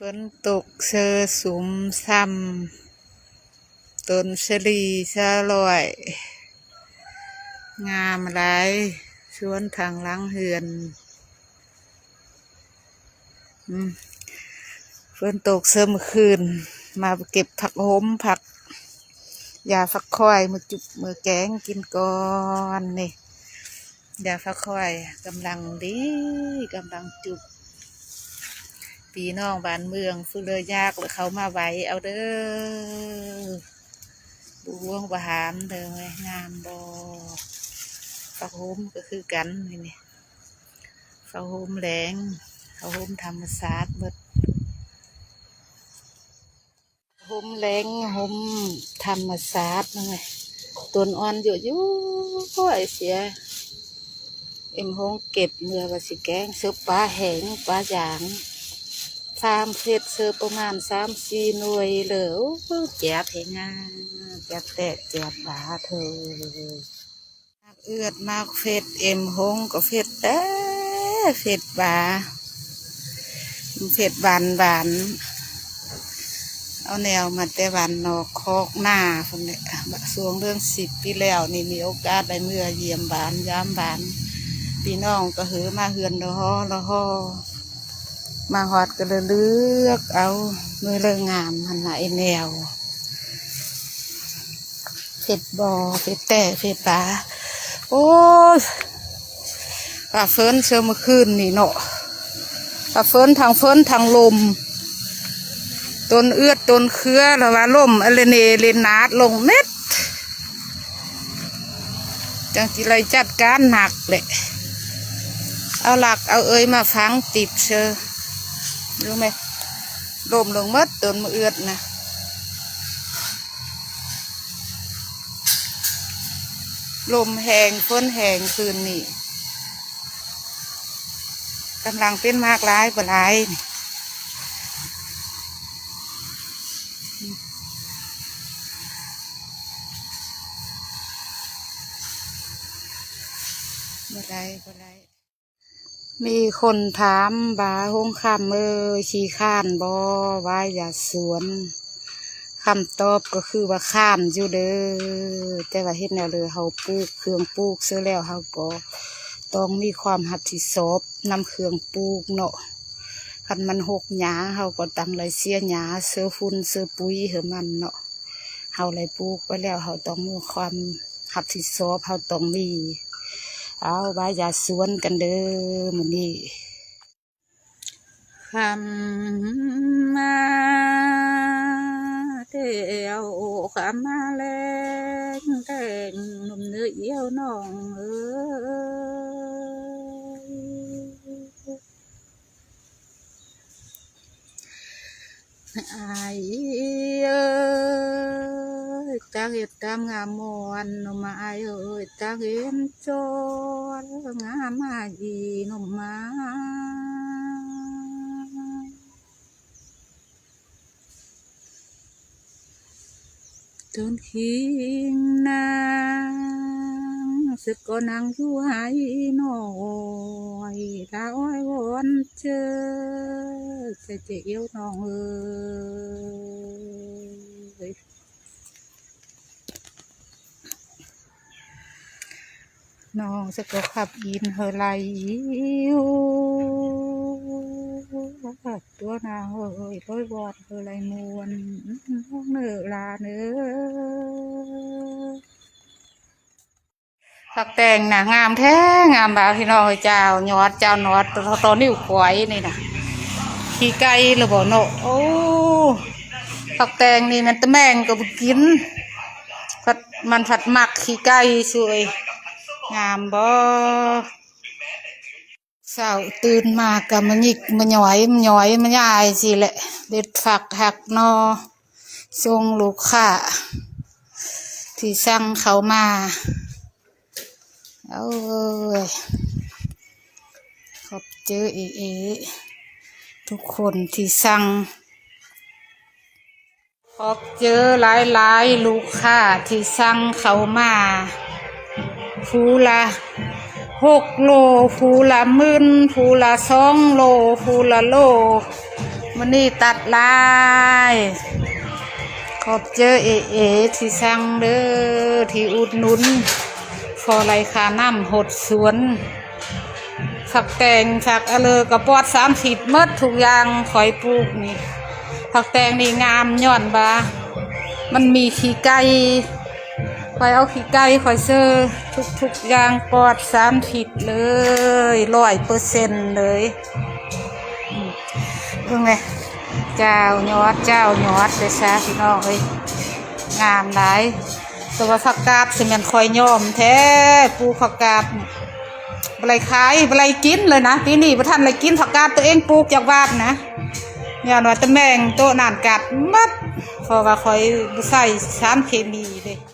ຝົນຕົກເຊີສຸມຊ້ຳ ຕົ້ນສາລີຊາວຮ້ອຍ ງາມຫຼາຍ ສວນທາງຫຼັງເຮືອນ. ອືມ ຝົນຕົກເຊີມື້ຄືນ ມາເກັບຜັກໂຮມ ຜັກຫຍ້າຝັກຂວາຍ ມື້ຈຸບມື້ແກງກິນກ່ອນນີ້. ຫຍ້າຝັກຂວາຍກຳລັງດີ ກຳລັງຈຸບ. ພີ່ນ້ອງບ້ານເມືອງຜູ້ເລີຍຢາກ ເຂົ້າມາໄຫວ້ເອົາເດີ ບໍ່ຫ່ວງບໍ່ຫາມເດີ. ງາມບໍ່? ຜັກໂຮມກໍຄືກັນນີ້ ນີ້ ຜັກໂຮມແຫຼງ ຜັກໂຮມທຳມະຊາດໝົດ. ຮົ່ມແຫຼງ ຮົ່ມທຳມະຊາດນັ້ນແຫຼະ ຕົ້ນອ່ອນຢູ່ຢູ່. ໂອ້ຍ ເສຍ ເອັມຫົງເກັບເມື່ອວ່າຊິແກງເສີບປາແຫ້ງ ປາຢາງ ສາມເພັດເສີບປະມານສາມສີ່ໜ່ວຍເລີຍ. ໂອ້ ແຈບແຮງງາມ ແຈບແຕະແຈບບາເທີ. ໝາກເອືອດ ໝາກເຜັດ ເອັມຫົງກໍເຜັດແຕ່ເຜັດຫວາ ເຜັດຫວານໆ ເອົາແນວມາແຕ່ບ້ານນອກຄອກນາພຸ້ນແຫຼະ. ຊ່ວງເດືອນສິບປີແລ້ວນີ້ ມີໂອກາດໄດ້ເມືອຢ້ຽມບ້ານຢາມບ້ານ ພີ່ນ້ອງກໍເຫີມາເຮືອນລະຫໍ່ລະຫໍ່. ມາຮອດກໍເລີຍເລືອກເອົາ ເລີຍງາມຫັ້ນລະ ໄອ້ແນວເຜັດບໍ່ ເຜັດແຕ່ເຜັດປາ. ໂອ້ຍ ຟ້າຝົນເຊີມື້ຄືນນີ້ເນາະ ຟ້າຝົນ ທັງຝົນທັງລົມ ຕົ້ນເອືອດຕົ້ນເຄືອ ລະວ່າລົມອະເລເນເລນາດລົງເມັດ. ຈັ່ງຊິໄດ້ຈັດການໜັກແຫຼະ ເອົາຫຼັກເອົາເອີຍມາຝັງຕິດເຊີ ຮູ້ໄໝ ລົ້ມລົງໝົດຕົ້ນມະເອືອດນະ. ລົມແຮງ ຝົນແຮງຄືນນີ້ ກຳລັງເປັນໝາກຫຼາຍບໍ່ຫຼາຍນີ້. ບໍ່ໄດ້ ບໍ່ໄດ້. ມີຄົນຖາມວ່າ ຫົງຄຳເອີຍ ຂີ້ຄ້ານບໍ່ຫວ່ານຢາສວນ? ຄຳຕອບກໍຄືວ່າຄ້ານຢູ່ເດີ ແຕ່ວ່າເຮັດແນວໃດ ເຮົາປູກເຄື່ອງປູກເສີແລ້ວ ເຮົາກໍຕ້ອງມີຄວາມຮັບຜິດຊອບນຳເຄື່ອງປູກເນາະ. ຄັນມັນຮົກຫຍ້າ ເຮົາກໍຕ້ອງໄດ້ເສຍຫຍ້າ ເສີຝຸ່ນ ເສີປຸຍໃຫ້ມັນເນາະ. ເຮົາໄດ້ປູກໄປແລ້ວ ເຮົາຕ້ອງມີຄວາມຮັບຜິດຊອບ ເຮົາຕ້ອງມີ. ເອົາ ຫວ່ານຢາສວນກັນເດີມື້ນີ້. ຄ່ຳມາແລ້ວ ຄ່ຳມາແລງແຕ່ງ ໜຸ່ມເນີ່ອຽວນ້ອງເອີຍ. ອ້າຍເອີຍ ຕາເຫັນຕາງາມມ່ວນ ໜຸ່ມມາ ອ້າຍເອີຍ ຕາເຫັນຈອນງາມມາ ອີໜຸ່ມມາ. ຕົ້ນຄີງນາງ ສະກໍນັ່ງຢູ່ໄຮ່ນ້ອຍ ລາອ້ອຍວອນເຈີ ໃສ່ແຕ່ອຽວນ້ອງເອີຍ. ນ້ອງສະກໍຂັບອິນເຮີໄລ່ຢູ່ ຕົວນາງເອີຍ ລອຍວອນເຮີໄລ່ມ່ວນ ນ້ອງເນີຫຼາເນີ. ຜັກແຕງນະ ງາມແທ້ງາມວ່າ ພີ່ນ້ອງເອີຍ ຈາວຍອດ ຈາວນອດ ຕໍ່ ຕໍ່ນິ້ວກ້ອຍນີ້ນະ ຂີ້ໄກ່ຫຼືບໍ່ເນາະ. ໂອ້ ຜັກແຕງນີ້ແມ່ນຕາແມງກໍບໍ່ກິນ ພັດ ມັນພັດມັກຂີ້ໄກ່ຊ່ວຍ. ງາມບໍ່? ເຊົ້າຕື່ນມາກໍມາຫຍິກມາຫຍ້ອຍ ມາຫຍ້ອຍມາຫຍ້າຍຊີ້ແຫຼະ ເດັດຝັກຫັກໜໍ່ ສົ່ງລູກຄ້າທີ່ສັ່ງເຂົ້າມາ. ໂອ້ຍ ຂອບເຈີເອໆ ທຸກຄົນທີ່ສັ່ງ. ຂອບເຈີຫຼາຍໆ ລູກຄ້າທີ່ສັ່ງເຂົ້າມາ ຜູ້ລະຫົກໂລ ຜູ້ລະໝື່ນ ຜູ້ລະສອງໂລ ຜູ້ລະໂລ. ມື້ນີ້ຕັດລາຍ ຂອບໃຈເອເອທີ່ສັ່ງເດີ ທີ່ອຸດໜູນ ພໍໄດ້ຄ່ານ້ຳຫົດສວນ. ຜັກແຕງ ຜັກອະເລີກະປອດສານພິດໝົດທຸກຢ່າງ ຂ້ອຍປູກນີ້. ຜັກແຕງນີ້ງາມຍ້ອນວ່າມັນມີຂີ້ໄກ່ ຂ້ອຍເອົາຂີ້ໄກ່ຂ້ອຍເຊີ ທຸກໆຢ່າງປອດສານພິດເລີຍ ຮ້ອຍເປີເຊັນເລີຍ. ອືມ ເບິ່ງແດ່ ເຈົ້າຍອດ ເຈົ້າຍອດເດ້ຊະພີ່ນ້ອງເອີຍ ງາມຫຼາຍ. ແຕ່ວ່າຜັກກາດຊິແມ່ນຂ້ອຍຍອມແທ້ ປູກຜັກກາດ ບໍ່ໄດ້ຂາຍ ບໍ່ໄດ້ກິນເລີຍນະ. ປີນີ້ບໍ່ທັນໄດ້ກິນຜັກກາດຕົວເອງປູກຈັກບາດນະ ຍ້ອນວ່າຕະແມງໂຕະນັ້ນກັດໝົດ ເພາະວ່າຂ້ອຍບໍ່ໃສ່ສານເຄມີເດ້.